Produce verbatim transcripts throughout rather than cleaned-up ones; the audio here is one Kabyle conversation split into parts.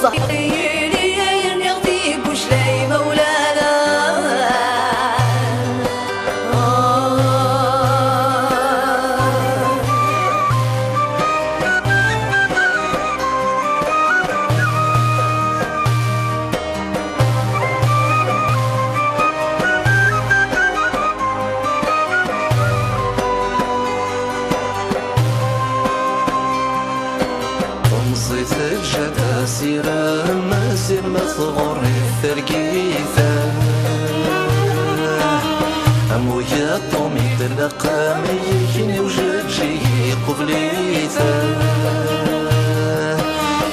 Ṣaḥiḥ-iyi ayen i ɣ-d-iguclay Mawlana. Temẓi teǧǧa-d asirem, asirem tɣur-i tergit. Am ugaṭum i d-laqam, igen i ujeǧǧig iqubel-it.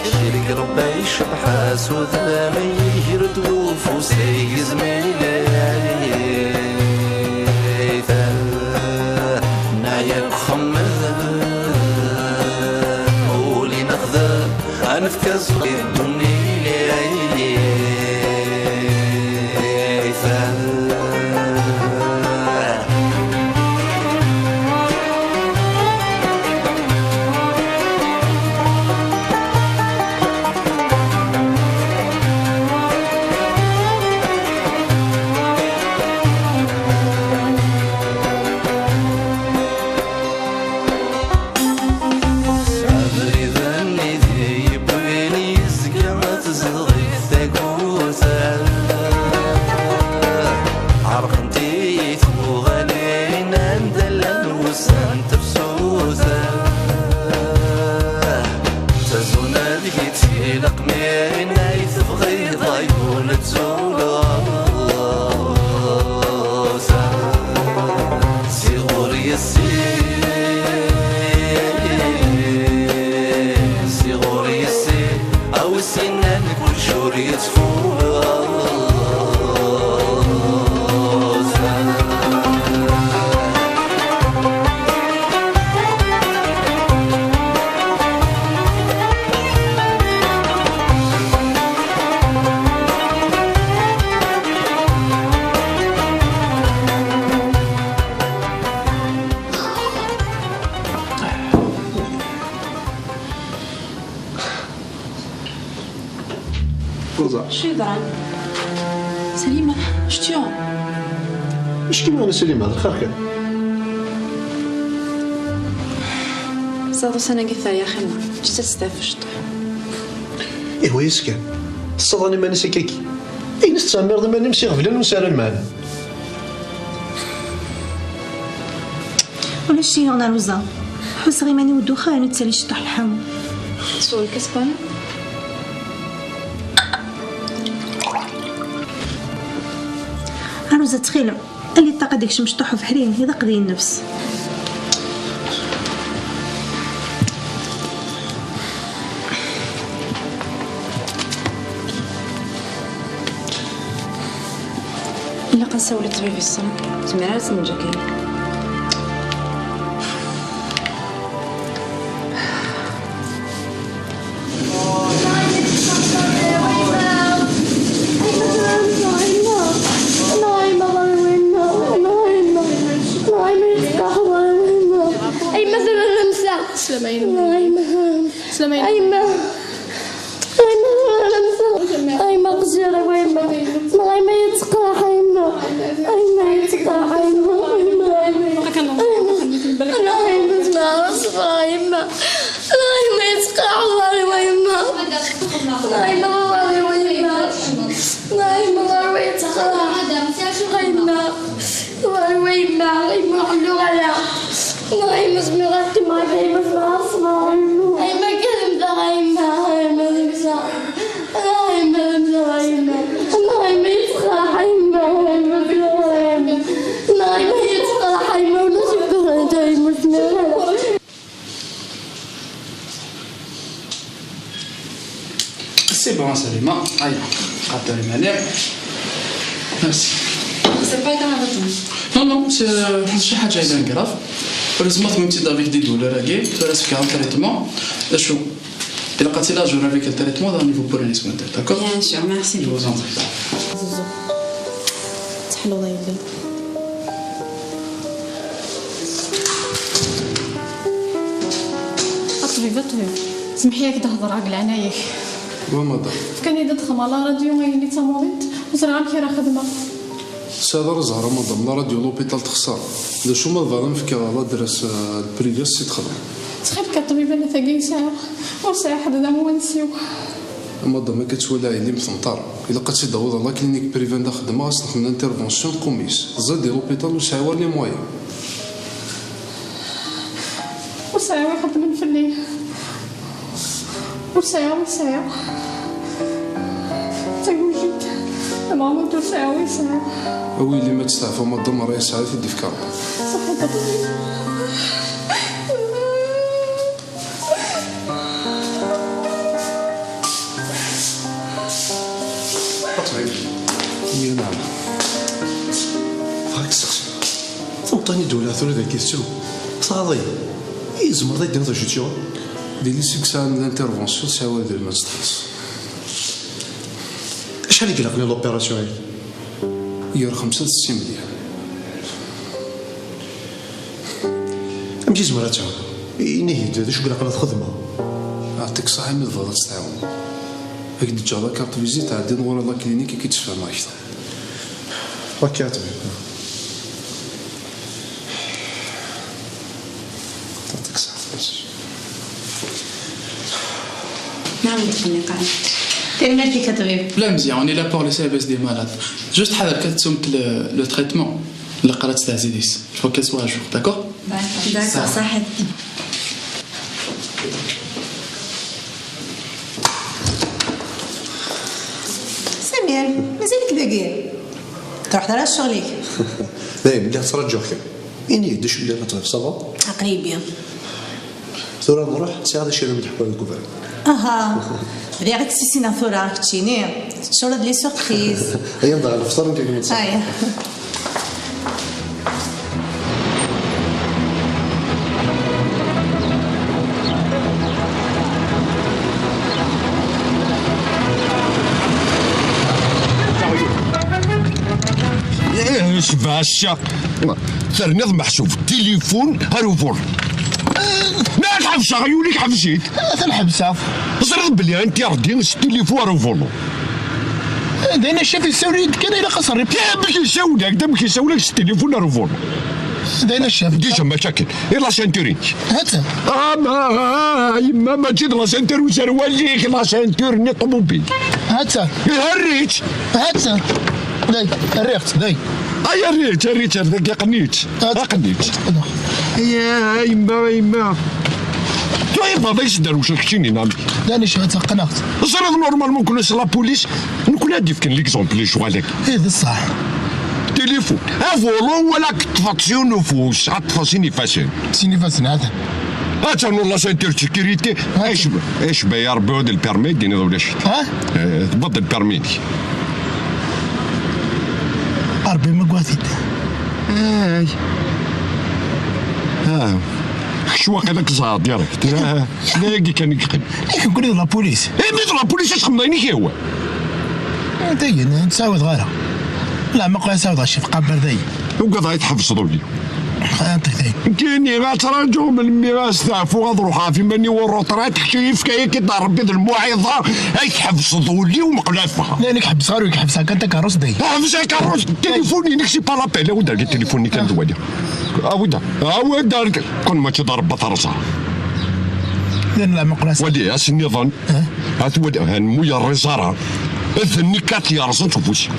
Kra deg Rebbi icebbeḥ-as udem, iger-d ufus ay izmilay. Neɛya deg uxemmed, ul-i nexdem, ad nefk azal i ddunit. Abrid-nni d-yewwin yezga tezdeɣ-it tagut. Ɛerqent-iyi tuɣalin anda llan wussan n tefsut. Ttazun ad yettilaq min ay tebɣiḍ ay ul ttuleɣ. Si ɣur yessi, si ɣur yessi, a wis yennan kullec ur yettfut. Roza. Acu yeḍran? Salima, acu-tt? Acku a Salima, d lxir kan. Ẓẓaḍ ussan-agi teɛya xilla, ǧǧet-tt ad testeɛfu ciṭuḥ. Ihwa-yas kan. Tessaḍan iman-is akkagi. Ayen tettɛemmireḍ iman-im s iɣeblan ur nesɛi ara lmeɛna. Ulac-iyi a Ruza. Ḥusseɣ iman-iw ddexxan, ttali ciṭuḥ lḥamu. Tesweḍ lkas n waman? A Ruza, ttxil-m, ali ṭṭaqa ad ikcem ciṭuḥ ubeḥri, iḍaq di nnefs. Ilaq ad nsiwel i ṭṭbib-is, ur tezmir ara ad tt-neǧǧ akka. Slama-inu. Slama-inu. Ay, ma, ay, ma qzir, ay, ma. Ay, ma yettqraḥ, ay, ma. Ay, ma yettqraḥ, ay, ma. Ay, ma. Ay, ma. Ay, ma. Ay, ma yettqraḥ, ay, ma. Ay, ma, ay, ma. Ay, ma, ay, ma yettqraḥ. Ay, ma. Ay, ma, ay, ma. Ay, ma, ḥellu ala. Ay, ma, zmireɣ ad qqimeɣ akka, ay, ma, zmireɣ ad ṣebreɣ, ay, ma. Ay, ma, akka lemdeɣ, ay, ma. Ay, ma, lemdeɣ, ay, ma. Ay, ma, ay, ma yettqraḥ, ay, ma. Ay, ma, zmireɣ, ay, ma. Ay, ma yettqraḥ, ay, ma, ulac i behrent, ay, ma, zmireɣ. C'est bon, Salima. Aya, qater iman-im. Merci. C'est pas grave, attends. Non, non, c'est, euh, شي حاجة إلا grave. Heureusement, même si avec des douleurs, ok. Tu restes un traitement. شو؟ إلا قلتي لا jour avec le traitement, donc il faut pour les soins, d'accord ? Bien sûr, merci beaucoup. Je vous en prie. زوزو. تحلو يا يلي. اطلبي، اطلبي. سمحي لي كي تهضر، راك لعنايك. Wa madam. Fkan-iyi-d ad xedmeɣ la radio ayen i d tamuḍint, ur ẓriɣ amek ara xedmeɣ. Tesɛiḍ ara ẓer a madam, la radio l'hôpital texṣer. D acu ma tebɣiḍ ad m-fkeɣ l'adresse, euh, le privé s i txedmeḍ. Ttxil-k a ṭṭbib, ala tagi i sɛiɣ. Ur sɛiɣ ḥedd d amwansiw. A madam, akka ttwaliɣ yelli-m tenṭer. Ilaq ad tt-id-tawiḍ ɣer la clinique privée anda xeddmeɣ, ad s-nexdem l'intervention tqum-is. Teẓriḍ di l'hôpital ur sɛiɣ ara les moyens. Ur sɛiɣ ixeddmen fell-i. Ur sɛiɣ, ur sɛiɣ. D tagujilt. Lmeɛna ur sɛiɣ, ur sɛiɣ. Awi yelli-m ad testeɛfu madam, ara yesɛa ad t-id-ifk Rebbi. Ṣaḥit a ṭṭbib. A ṭṭbib. Yya nɛam. Bɣiɣ ad k-sseqsiɣ. Taweṭṭa-nni d-walaɣ tura d la question. Tɣaḍ-iyi. I tzemreḍ ad d-tiniḍ acu tt-yuɣen? Di lisi i yesɛan l'intervention tesɛa wala d lmal teṭṭes. Acḥal i ilaqen i l'opération-agi? Gar xemsa d setta imelyaren. Amek i zemreɣ ad tɛawneɣ? Ini-yi-d, d acu i ilaqen ad xedmeɣ? Ɛṭik ṣaḥ imi tebɣiḍ ad tt-tɛawneḍ. Ad k-d-ǧǧeɣ la carte visite, ɛeddi-d ɣur-i la clinique, ad k-id-sfehmeɣ akteṛ. Ok a ṭbib. Ɛṭik ṣaḥ. نعم دكتور. Tanemmirt-ik a ṭbib. لا مزيان, on est là pour le service des malades. Juste حاضر كتسوم le, le traitement. اللي قرات تاع زيديس. Il faut qu'elle soit à jour, d'accord? D'accord, صحيت. سمير، مازالك داقي؟ تروح ترى شغلك. دايم اللي ترجوك. إني دش اللي تغيب صافا. قريب يا. Tura nruḥ, sɛiɣ d acu ara m-d-ḥkuɣ deg ubrid. Aha, bdiɣ ad k-ssissineɣ tura, keččini. Tura d les surprises. Aya d lefṭer n tagmat. Aya. Eh, Sebastian. Terniḍ meḥsub tilifun ar ubur. Ma ad ḥebseɣ, yuli-k ḥbes-it. Ad ten-ḥebseɣ. Ẓriɣ belli interdit s tilifun ar ubur. D ayen a ccaf, yessawel-iyi-d kan, ilaq ad s-rribeɣ. Amek yessawel-ak-d, amek yessawel-ak s tilifun ar ubur? D ayen a ccaf. Déjà mačči akken. I la ceinture-ik? Hatta. Ah, ma, ah, yemma, mačči d la ceinture userwal-ik, la ceinture-nni ṭumubil. Hatta. Ihi rriɣ-tt. Hatta. Day, rriɣ-tt, day. Ay, rriɣ-tt, rriɣ-tt, ar dagi aqen-itt. Hatta. Aqen-itt. Ay, ay, yemma, ay, yemma. Tura yebɣa ad yesderwec keččini, neɣ amek? D ayen a ccaf, aqen-aɣ-tt. Ẓriɣ normalement kunwi s la police, nekni ad d-ifken l'exemple i lecɣal-agi. Eh, d ṣṣeḥ. Tilifun. Avulu wala teṭṭfeḍ s yiwen ufus, ad teṭṭfeḍ sin ifassen. Sin ifassen, atan. Atan ur la ceinture de sécurité. Atan. Ecba, ecba ya Rebbi, ur d le permis, d-iniḍ ulac. Ha? Eh, tewweḍ le permis. A Rebbi ma gwatit. Ay. Ah. Kečč waqila k-ẓẓɛeḍ direct. Ah. D ayagi kan i yeqqim. Yak nekkni d la police. Imi d la police, ad txedmeḍ ayen i k-yehwan. Eh, dayen, ur ttɛawadeɣ ara. La, ma qla ttɛawadeɣ, ccef, qabel dayen. Ugadeɣ ad tḥebseḍ ul-iw. Anti dayen? Nekkini ad ttṛaǧuɣ melmi ad steɛfuɣ, ad ruḥeɣ ɣef iman-iw ur ruṭrat, kečč yefka-yak-id Rebbi d lmuɛiḍa, ad tḥebseḍ ul-iw meqla ffɣeɣ. La, nekk ḥebseɣ ara, ur k-ḥebseɣ kan takeṛṛust dayen. Ḥbes takeṛṛust, tilifun-inek, c'est pas la peine, awi-d ar tilifun-ik ad waliɣ. Awi-d, awi-d ar, kun mačči d Rebbi ad terẓeḍ. Llan la meqqras. Wali, ass nniḍen. Eh? At wali, han mu yerriẓ ara. D nekk ad t-yerẓen s ufus.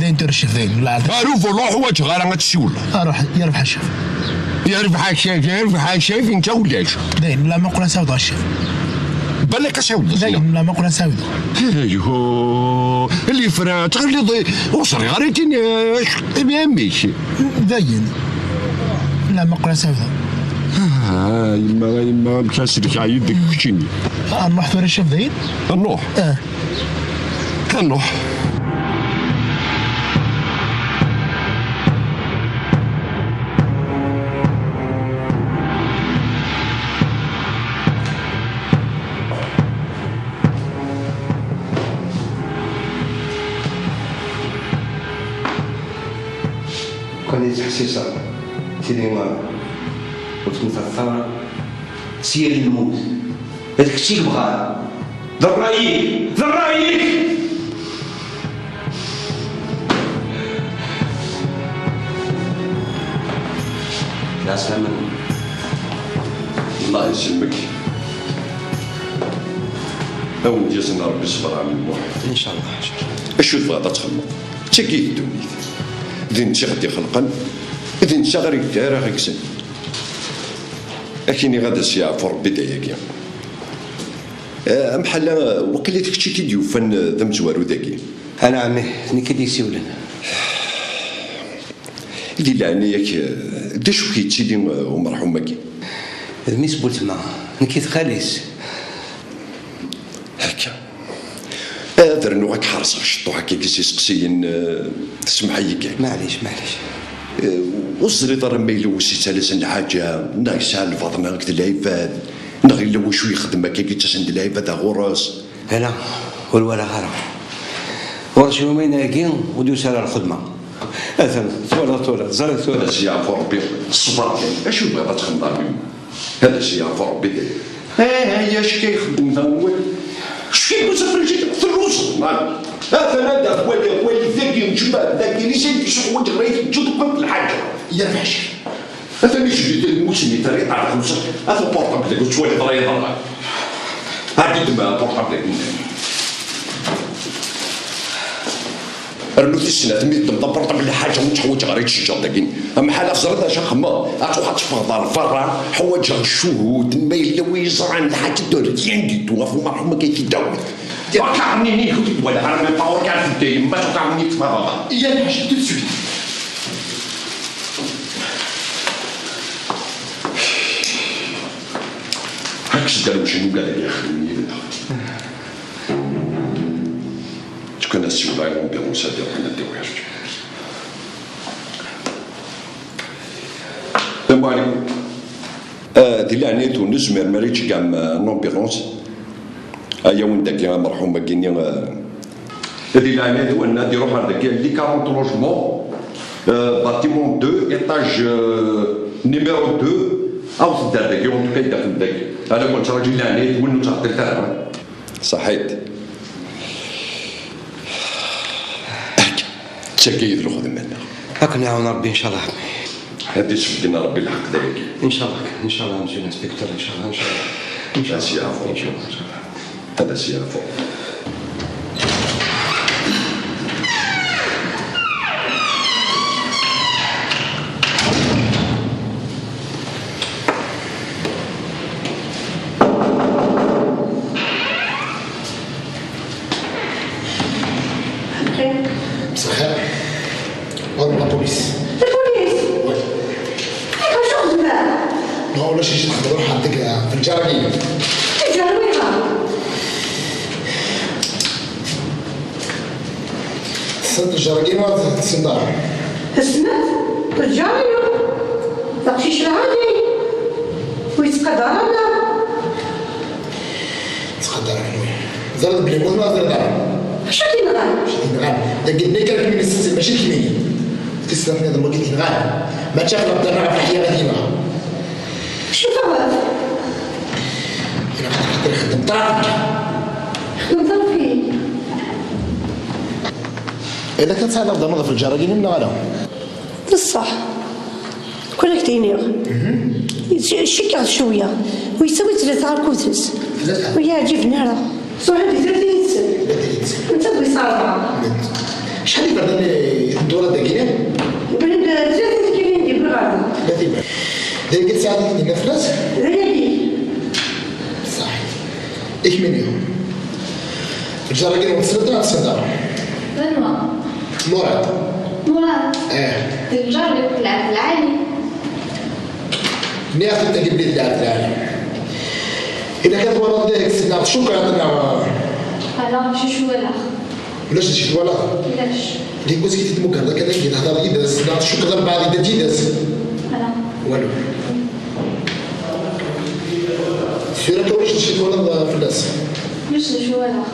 Dayen tura ccef, dayen, la. Aru, ur ḥwaǧeɣ ara ad tessiwleḍ. Aruḥ, yerbeḥ a ccef. Yerbeḥ a ccef, yerbeḥ a ccef, netta ulac. Dayen, la meqqras awḍeɣ a ccef. Balak ad tɛawdeḍ, dayen, la meqqras awḍeɣ. Ayhuh, lifrat, ɣliḍ, ur ẓriɣ ara i tiniɣ, amek? Dayen. La meqqer ad s-abdeɣ. Ah, yemma, a yemma, amek ad sellkeɣ yid-k keččini? Ad nruḥ tura ccaf dayen? Ad nruḥ? Ah. Ad nruḥ. Kan i ttḥessiseɣ tili ur temmteḍ ara s yir lmut. D kečč i yebɣan. D ṛṛay-ik! D ṛṛay-ik! Ɛeslama-nwen. Allah isellmek. A wen-d-yazen Ṛebbi ṣṣber, ɛemmi Muḥ. Incallah, incallah. Acu tebɣiḍ ad txedmeḍ? D tagi i d ddunit. D netta i ɣ-d-ixelqen, d netta ara yegzan. Ad k-iniɣ ad as-yeɛfu Ṛebbi d ayagi. Eh, amḥalla, waqila d kečč i t-id-yufan, eh, d amezwaru dagi. Anɛam, ih, d nekk i d-yessiwlen. Di leɛnaya-k, eh, d acu k-yettili, eh, umerḥum-agi? D mmi-s n weltma, nekk i d xali-s. Akka. Ad rnuɣ ad k-ḥerseɣ ciṭṭuḥ akka s iseqsiyen, eh, tesmeḥ-iyi kan. Maɛlic, maɛlic. Eh, ur teẓriḍ ara ma yella wi s-yettalasen lḥaǧa, neɣ yesɛa lbaḍna akked lɛibad, neɣ yella wacu yexdem akka yettasen-d lɛibad ar ɣur-s? Ala, ur walaɣ ara. Ɣur-s yumayen-agi ur d-yusi ara ɣer lxedma. Atan, twalaḍ tura, teẓriḍ tura. Ad as-yeɛfu Ṛebbi, ṣṣber kan. Acu tebɣiḍ ad txedmeḍ a Ṛebbi? Ad as-yeɛfu Ṛebbi dagi. Eh, eh, acu akka ixeddem da wawal? Acu akka yewwi s afrij-ik? Telluẓeḍ, man. Atan ad d-wali, wali dagi, jmaɛ dagi, li zid yessuḥwaǧ ɣer-i teǧǧiḍ akk lḥaǧa. Ya lḥaǧa. Atan ijebbed lmus-nni, terriḍ ar txemsa, atan portable dagi, ur tettwaliḍ ara yeḍra. Ɛeddi-d ma portable-agi. Rnu tis snat, mi teddmeḍ aportable, lḥaǧa ur teḥwaǧ ara i tceǧǧeḍ dagi. Amḥal ad teẓriḍ acu xemmeɣ, ad truḥ ad teffɣeḍ ar berra, ḥwaǧeɣ ccuhud, ma yella wi yeẓran lḥaǧa de rien du tout, ɣef umerḥum akka i t-id-awiḍ. Beṛka ɛemmi-nni, ur t-id-walaɣ ara, même pas regarder dayem, ma tuqeɛ-nni tfeḍeḍ. Iya lḥaǧa tout de suite. Hakk s dderwec n ugad-agi ixedmen yid-neɣ. Tukan ad siwleɣ i l'ambulance ad iruḥen ad d-iwi rǧu. Tamari. Eh, di leɛnayat-wen, ur tezmirem ara i tceggɛem, eh, l'ambulance? Ayaw-n dagi amerḥum-agi-nni, eh, di leɛnayat-wen, ad iruḥ ar dagi, li quarante logement, eh, bâtiment deux, étage, eh, numéro deux, awet-d ar dagi, en tout cas, ad d-tafem dagi. Ala ken-ttṛaǧu, di leɛnayat-wen, ur ttɛeṭṭilet ara. Ṣaḥit. Akka. D tagi i d lxedma-nneɣ. Ad ken-iɛawen Ṛebbi, incallah. Ad d-isbedden Ṛebbi lḥeqq dagi. Incallah, incallah, monsieur l'inspecteur, incallah, incallah. Incallah. Ad as-yeɛfu. Incallah, incallah. Ad as-yeɛfu. مساء الخير. Ɣur-m la police. La police? Oui. Ayɣer acu xedmeɣ? Ma ulac acu txedmeḍ, ruḥ ɛeddi deg, eh, fi lǧarini. Fi lǧarini? Tessneḍ lǧarini neɣ ur tessneḍ ara? Tessneḍ? Lǧarini. D aqcic lɛali. Ur yettqadar ara. Ttqadar anwi? Ẓriɣ belli mmuten, ur ẓriɣ ara. Acu k-yenɣan? Acu k-yenɣan? Dagi d nekk ara kem-yesseqsin, mačči d kemmini. Tis snat nniḍen wagi d-yenɣan. Mačči ɣef lehder neɣ ɣef leḥya i t-yenɣa. Acu taɣeḍ? Ilaq ad xaṭer ixeddem trafik. Xeddem trafik? Ilaq ad tesɛiḍ ixeddamen ɣef lǧar-agi neɣ ala? D ṣṣeḥ. Kul ak-d-iniɣ. Cikkeɣ cwiya. Ur yettawi tlata akud-is. Tlata? Ur yi-ɛǧiben ara. Ṣuḥ, anda tlata yid-sen? Tlata yid-sen. Netta d wis ṛebɛa. Acḥal iberdan i tedduṛ dagi? Bren-d tlata tikilin di Buɣada. Tlata iberdan. D ayagi i tesɛiḍ i d-nniɣ fell-as? D ayagi. Ṣaḥit. I kemmini? Lǧar-agi-nwen tessneḍ-t neɣ tessneḍ-t ara? D anwa? Murad. Murad? Eh. D lǧar-iw n Lɛebd Lɛali. Nniɣ-t-id dagi belli d Lɛebd Lɛali. Ilaq ad twalaḍ deg-s neɣ tcukkeḍ neɣ? Ala, acu walaɣ? Ulac d acu twalaḍ? Ulac. Deg wass i t-id-tmugreḍ akka dagi, thedreḍ yid-s, neɣ tcukkeḍ albeɛḍ yedda-d yid-s? Ala. Walu. Tura akka ulac d acu twalaḍ fell-as? Ulac d acu walaɣ.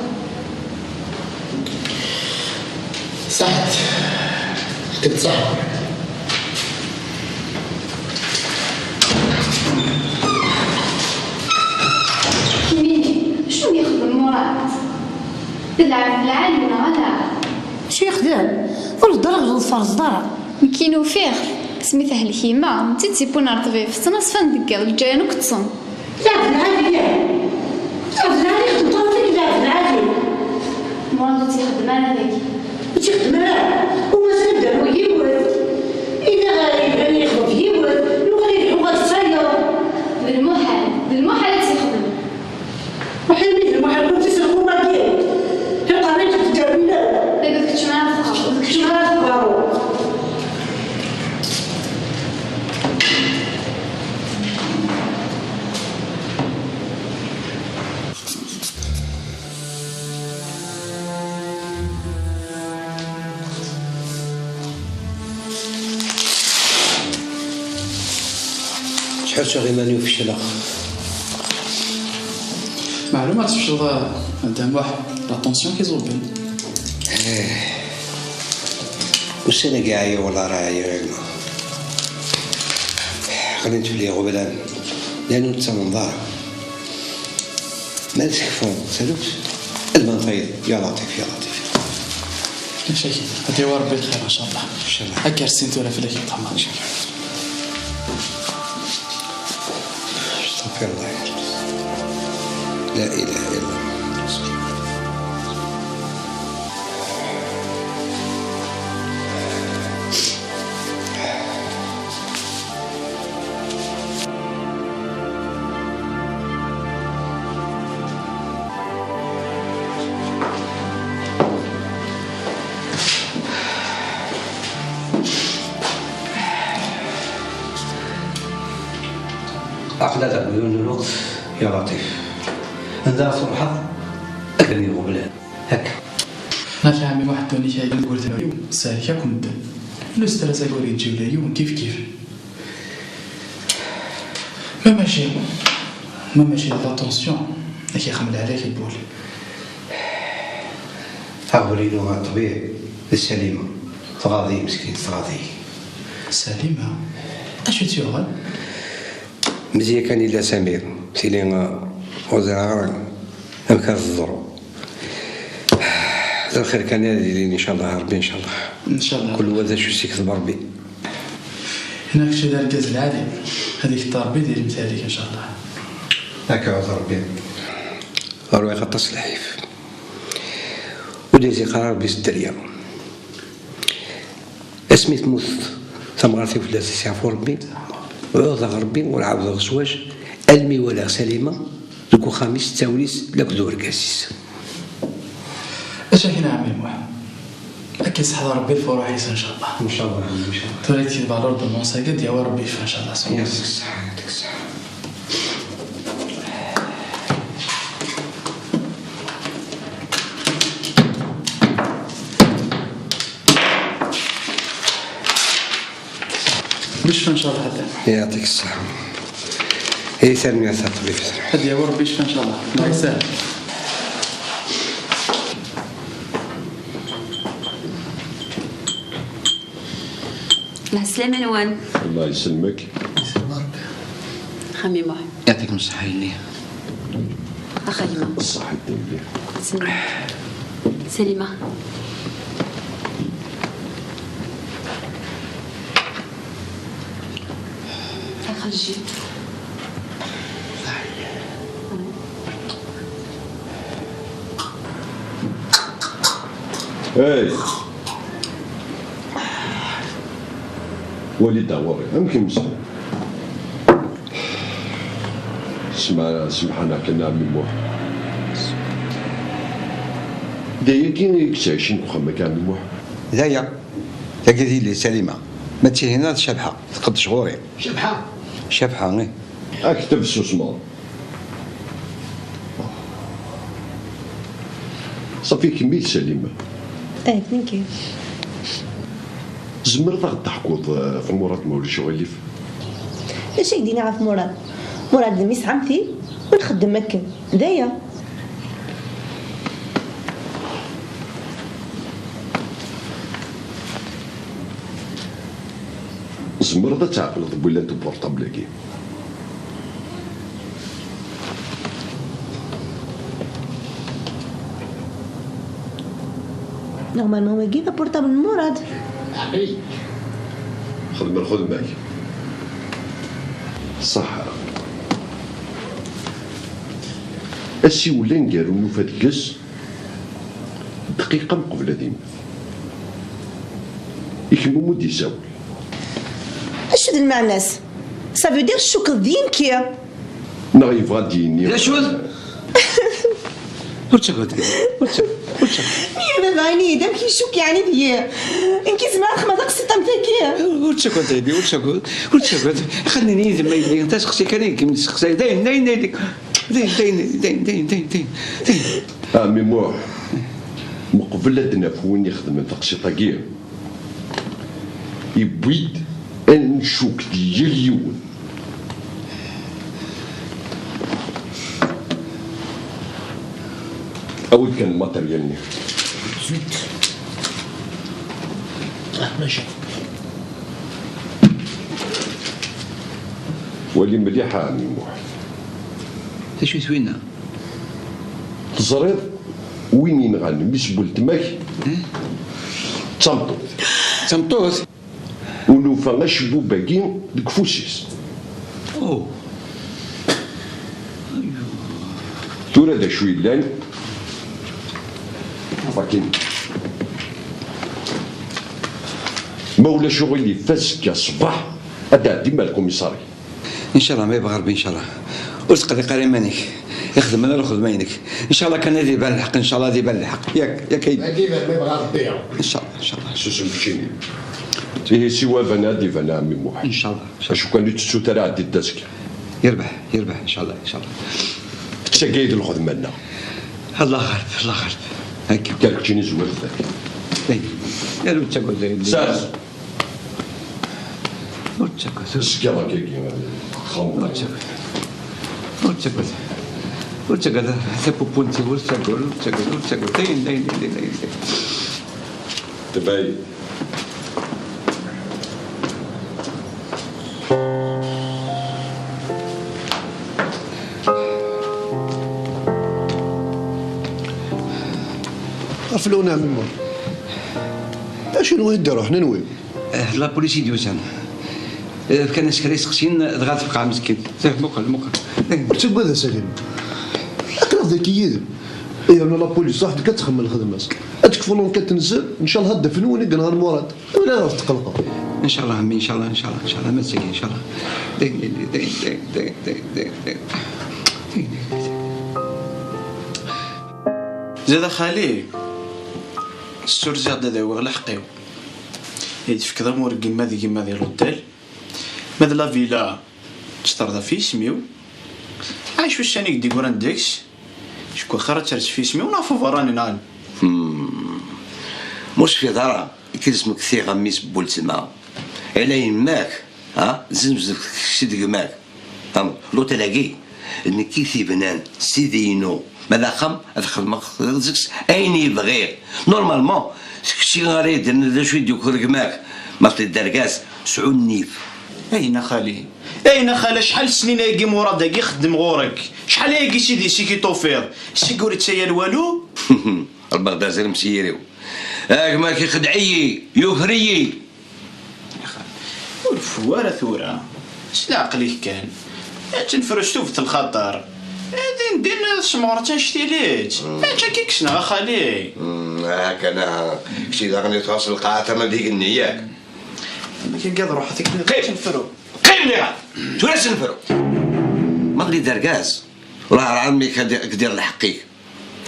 Ṣaḥit. Ḥkiɣ-d ṣaḥ. Kemmini, acu i m-yexdem Murad? Telɛeb lɛali neɣ ala? Acu yexdem? Ur d-ara ɣer ḍfer ẓḍara. Nekkin ufiɣ, asmi tehlek yemma, netta i tt-yewwin ar ṭṭbib, tettnaṣfa n deggal, lǧayan akk ṭṭsen. Lɛeb lɛali, lɛeb lɛali, xdem ṭṭrafik, lɛeb lɛali. Murad ur tt-ixeddem ara dagi. Ur tt-ixeddem ara? Uma s-nibda yiwet. Illa yebɣan yexdem yiwet, yuɣal ileḥḥu ɣer ttayeḍ. D lmuḥal, d lmuḥal ad tt-ixdem. Ruḥ imi d lmuḥal, kunti s lxuma-agi. Iqerrib deg termina. Dagi d kečč ara txaḍ, d kečč ara txaḍ. Ttḥussuɣ iman-iw fecleɣ. Meɛlum ad tfecleḍ a Dda Muḥ, la tension k-iẓubben. Ussan-agi ɛyiɣ wala ara ɛyiɣ a gma. Ɣlint fell-i iɣeblan, llan ur ttamneḍ ara. Ma d-tekfuḍ taluft, ad d-tban tayeḍ, ya Laṭif, ya Laṭif. Mačči akken, ad yawi Rebbi lxir, ncallah. Ncallah. Ad k-rsin tura fell-ak lqamar, ncallah. Astaɣfirullah. La ilaha illallah. Aql-aɣ deg yiwen n lweqt, ya Laṭif, anda ara truḥeḍ akken iɣeblan. Akka. Nna Lɛami Muḥ, ddunit-agi deg ur tɛuy yiwen, tesserk akk medden. Ur s-terra s agur yeǧǧi ula yiwen kif kif. Ma mačči, ma mačči d la tension, ad k-ixemmel ɛlayk lbul. Aɣbel-inu a ṭṭbib d Salima. Tɣaḍ-iyi meskint, tɣaḍ-iyi. Salima? Acu tt-yuɣen? Mezya kan illa Samir, tili, uh, ur ẓriɣ ara amek ara teḍru. D lxir kan ad ilin, ncallah, a Rebbi, ncallah. Ncallah. Kul wa d acu s-ikteb Rebbi. Hna kečč d argaz lɛali, ad ikter Rebbi di lemtalik, ncallah. Akka d Rebbi. Rwiɣ aṭas lḥif. Ur d-iziq ara Rebbi s dderya. Asmi tmut tamɣart-iw fell-as ad s-yeɛfu Rebbi, ɛuhdeɣ Rebbi ur ɛawdeɣ zzwaǧ, almi walaɣ Salima deg uxxam-is d ttawil-is lakked urgaz-is. Acu akken a ɛemmi Muḥ? Ad k-iseḥḍer Rebbi lfuruḥ-is, ncallah. Ncallah, ncallah. Tura i tketbeḍ l'ordonnance-agi, ad d-yawi Rebbi ccfa, ncallah. Yɛṭik ṣṣeḥḥa, yɛṭik ṣṣeḥḥa. Rebbi ccfa, ncallah, a Dda Muḥ. Yɛṭik ṣṣeḥḥa. Ay, tanemmirt a ṭṭbib. Ad d-yawi Rebbi ccfa, ncallah. Allah yesahel. Lɛeslama-nwen. Allah yesselmek. Xami Muḥ. Yɛṭikem ṣṣeḥḥa yelli. Axa gma. Ṣṣeḥḥa yelli. Salima. Axa jjit. Hey! Wali-d aɣur-i, amek i mmeslayen? Sma-, semḥan-aɣ kan a ɛemmi Muḥ. D ayagi i yettɛicin deg uxxam-agi a ɛemmi Muḥ? D aya. Tagi d yelli Salima. Ma d tihin d Cabḥa, tqeddec ɣur-i. Cabḥa? Cabḥa, ih. Akteb susmeḍ. Ṣafi, kemmil Salima. Eh, thank you. Tzemreḍ ad ɣ-d-teḥkuḍ, eh, ɣef Murad, ma ulac uɣilif? D acu i k-d-iniɣ ɣef Murad? Murad d mmi-s ɛemti, u nxeddem akken. D aya. Tzemreḍ ad tɛeqleḍ bu llant uportable-agi? Normalement, wagi d apurṭabl n Murad. Xdem lxedma-k. Ṣaḥa. Asiwel aneggaru n ufadges, dqiqa meqbel ad immet. Ikemmum ur d-isawel. Acu d lmeɛna-s? Ça veut dire tcukkeḍ deg-i nekki? Neɣ yebɣa ad d-yini. D acu? Ur ttagad. Ur ttagad. Ur ttagad. Mi baba ini-d amek icukk yeɛni deg-i? Nekk zemreɣ ad xedmeɣ taqsiṭ am tagi? Ur ttagad a yelli, ur ttagad. Ur ttagad. Xedmen yid-m a yelli. Taseqsi kan ay kem-d-seqsay. Dayen, dayen, dayen. Dayen, dayen, dayen. A ɛemmi Muḥ, meqbel ad d-naf win ixedmen taqsiṭ-agi, yewwi-d ad ncukk di yal yiwen. Awi-d kan lmateryal-nni. Suite. Ah, maca. Wali mliḥ a ɛemmi Muḥ. D acu-t winna? Teẓriḍ win yenɣan mmi-s n weltma-k? Eh? D tameṭṭut. D tameṭṭut? U nufa acebbub-agi deg ufus-is. Oh. Tura d acu yellan? Akin. Ma ulac uɣilif, azekka ṣṣbeḥ ad d-tɛeddim ar lkumiṣari. Ncallah, ma yebɣa Rebbi, ncallah. Ur tqelliq ara iman-ik. Ixdem ala lxedma-inek. Ncallah kan ad iban lḥeqq, ncallah ad iban lḥeqq. Yak, yak, ay. Ad iban, ma yebɣa Rebbi. Ncallah, ncallah. Susem keččini. Ihi siwa bana ad iban a ɛemmi Muḥ. Ncallah, ncallah. Acu kan ur tettut ara ɛeddi-d azekka. Yerbeḥ, yerbeḥ, ncallah, ncallah. Tettagay d lxedma-nneɣ. Allah ɣaleb, Allah ɣaleb. Akka. Kker keččini zwiret daki. Ay, ur ttagad, ay. Sers. Ur ttagad. Zgiɣ akkagi, xemmeḍ. Ur ttagad. Ur ttagad. Ur ttagad. Tapupunt-iw, ur ttagad, ur ttagad, ur ttagad. Dayen, dayen, dayen, dayen, dayen. Tebay. Ɣef lewna, a Mimur. Acu n wid d-iruḥen, anwi? Eh, d la police i d-yusan. Eh, fkan-as kra iseqsiyen, dɣa tefqeɛ meskin. Eh, muqel, muqel. Eh. Ur ttagad a Salim. Aql-aɣ dagi yid-m. Yerna la police, ruḥ-d kan txemmem lxedma-s. Ad tekfu l'enquête n zzin, ncallah ad d-afen win i yenɣan Murad. Wala ur tetqelqeḍ. Ncallah, a mmi, ncallah, ncallah, ncallah, ma tagi, ncallah. Zad a xali, ssurziɣ-d ad awiɣ lḥeqq-iw. I d-tefkeḍ amur n yemma d yemma di l'hôtel. Ma d la villa, tettreḍ ɣef yisem-iw. Ɛic ussan i k-d-igran deg-s. Cku axir ad ters ɣef yisem-iw neɣ ɣef uberrani nɣan. Hmm. Mu tecfiḍ ara, kizem k-tiɣ a mmi-s n weltma. Ala yemma-k, ha? Zenzef kečč d gma-k. Am, l'hôtel-agi, d nekk i t-ibnan, s tidi-inu. Ma d axxam, ad xedmeɣ deg-s ayen i bɣiɣ. Normalement, d kečči ara yi-d-yerren d acu i d-yuker gma-k. Ma tliḍ d argaz, sɛu nnif. Ayen a xali. Ayen a xali, acḥal snin ayagi Murad-agi ixeddem ɣur-k? Acḥal ayagi s idis-ik i tufiḍ? Seg ur ittayal walu? Rebbeɣ-d azrem s yiri-w. A gma-k ixdeɛ-iyi, yuker-iyi. Ur reffu ara tura. S leɛqel-ik kan. Ad tenfru s tubt n lxaṭer. Din din tsemɣer-itt annect-ilit. Ač akka i kkes neɣ a xali? Mm, ah, kan, ah, kečči daɣen i tɣas lqaɛa tama d igenni, yak? Amek akka ad ruḥeɣ tikkelt ad tenfru? Qqim diɣ! Tura ad tenfru! Ma tliḍ d argaz, ur ɛerɛer mi k-, k-d-irr lḥeqq-ik.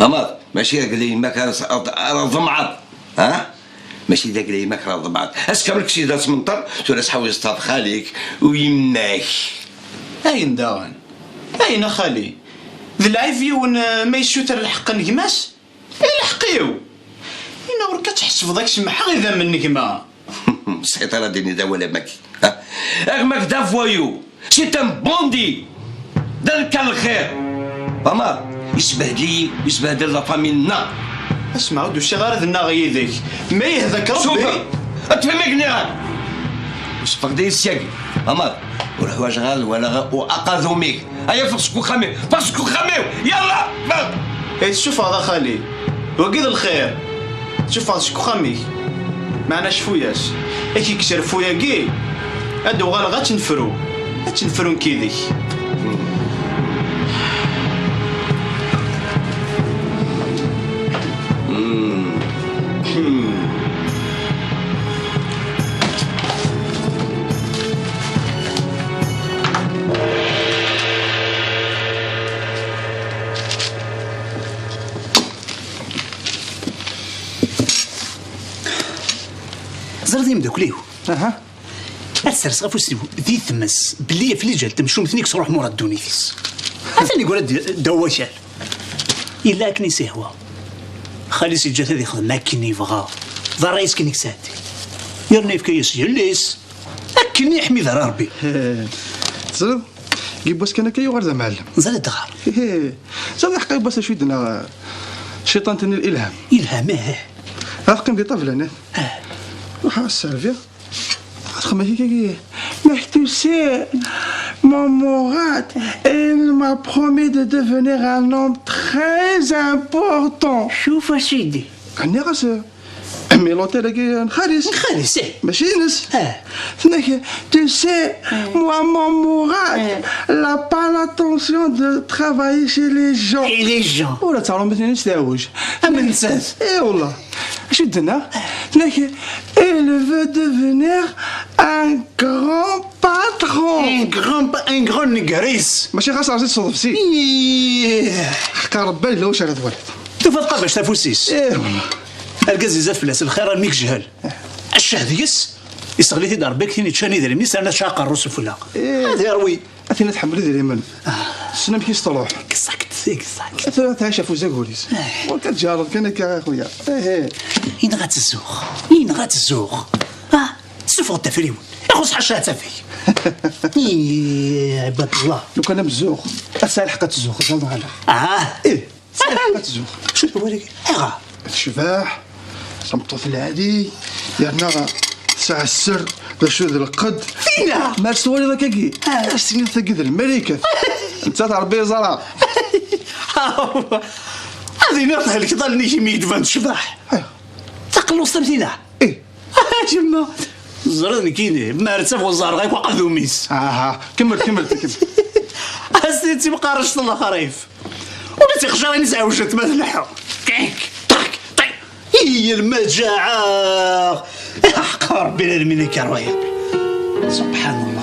Tamaḍ, mačči d agla yemma-k ara s-, ara tḍemɛeḍ, ha? Mačči d agla yemma-k ara tḍemɛeḍ. Ass kamel kečči d asmenṭer, tura sḥawiẓet ɣef xali-k u yemma-k. Ayen daɣen? Ayen a xali? D lɛib yiwen, eh, ma yessuter lḥeqq n gma-s? I lḥeqq-iw! Inna ɣur-k ad tḥesbeḍ ad k-semḥeɣ idammen n gma. Sḥiṭ ara d-iniḍ awal am wagi. Ha? Gma-k d avoyou. C'est un bandit. D anekka lxir. Tamaḍ, yesbehdel-iyi, yesbehdel la famille-nneɣ. Asma ur d-usiɣ ara ad nnaɣ yid-k. Ma yehda-k Rebbi. Super. Ad tefhem akken nniɣ-ak. Usfeɣ-d yes-agi. Tamaḍ, ur ḥwaǧeɣ ara ad walaɣ u aqadum-ik. Aya, ffeɣ seg uxxam-iw! Ffeɣ seg uxxam-iw! Yalla, ffeɣ! Ay tessufɣeḍ a xali, wagi d lxir. Tteffeɣ seg uxxam-ik. Meɛna cfu-yas. Ad k-ikkes reffu-yagi, ad d-uɣaleɣ ad tt-nefru. Ad tt-nefru nekk yid-k. Ẓriɣ d imdukli-w. Aha. Ad serseɣ afus-iw di tmes belli afliǧal temcumt-nni i yesruḥ murad ddunit-is. Atan iggra-d ddaw wakal. Yella akken i s-ihwa. Xali-s yeǧǧa-t ad ixdem akken yebɣa. D ṛṛay-is kan i yesɛeddi. Yerna yefka-yas yelli-s. Akken i yeḥmid ara Ṛebbi. Teẓriḍ, yiwwas kan akka yuɣal d amɛellem. Ẓriɣ dɣa. Teẓriḍ, iḥeqqa yiwwas acu i d-tenna cciṭant-nni Ilham. Ilham, ih. Ad teqqim di ṭṭabla-nni. Ruḥ ad servir. Ad txemmem akka. Mais tu sais, mon Mourad, il m'a promis de devenir un homme très important. شوف يا سيدي. Nniɣ-as, mais l'hôtel-agi n xali-s. N xali-s, ih. Mačči ines. Ah. Tenna-k, tu sais, moi, mon Mourad, il a pas l'intention de travailler chez les gens. Et les gens. Ur ad teɣrum ma tinin s teɛwuj. Am nettat. Eh, wallah. Acu d-tenna? Tenna-k, il veut devenir un grand patron. Un grand pa-, un grand négris. Mačči xas rẓit s uḍebsi. Ih. Ḥqa Rebbi yella wacu ara twaliḍ. Tufa tqabact afus-is. Eh, wallah. Argaz izad fell-as lxir armi yejhel. Ccah deg-s, iseɣli-t-id Rebbi akken yeččan idrimen-is, terna tecɛel aqerru sufella. Eh. Ad irwi. Aten tḥemmel idrimen. Tessen amek i s-truḥ. Exact, exact. Tura tɛic ɣef uzagur-is. Eh. Ur k-tǧehreḍ kan akka, a xuya. Eh, eh. Yenɣa-tt zzux. Yenɣa-tt zzux. Ah, ssufɣet afriwen. Ixuṣ ḥaca ad tafeg. Ih, ɛibad Allah. Lukan am zzux. Ass-a lḥeqq ad tzuxx, ẓer neɣ ala. Ah. Ih. Ad tzuxx. Acu d wawal-agi? Ayɣer? Tecbeḥ, tameṭṭut lɛali, yerna tesɛa sser, d acu d lqedd. Tina! Ma ar s-twaliḍ akkagi, ah, ar s-tiniḍ tagi d lmalikat. Nettat Rebbi yeẓra. Ad iniɣ thelkeḍ allen-ik imi yi-d-tban tecbeḥ. Ayɣer? Taqelluṣt am tina. Ih. Yemma, teẓriḍ nekkini, ma ar ttafeɣ ẓerreɣ akk aqdum-is. Aha, kemmel, kemmel, kemmel. As-tini d timqarrect n lexrif. Ula d tiqejjarin zɛewjent ma tleḥḥu. Tik, tak, tik. Iy, lmaǧaɛa. Ḥqa Rebbi, la lmini karwayeḍ. Subḥan Allah.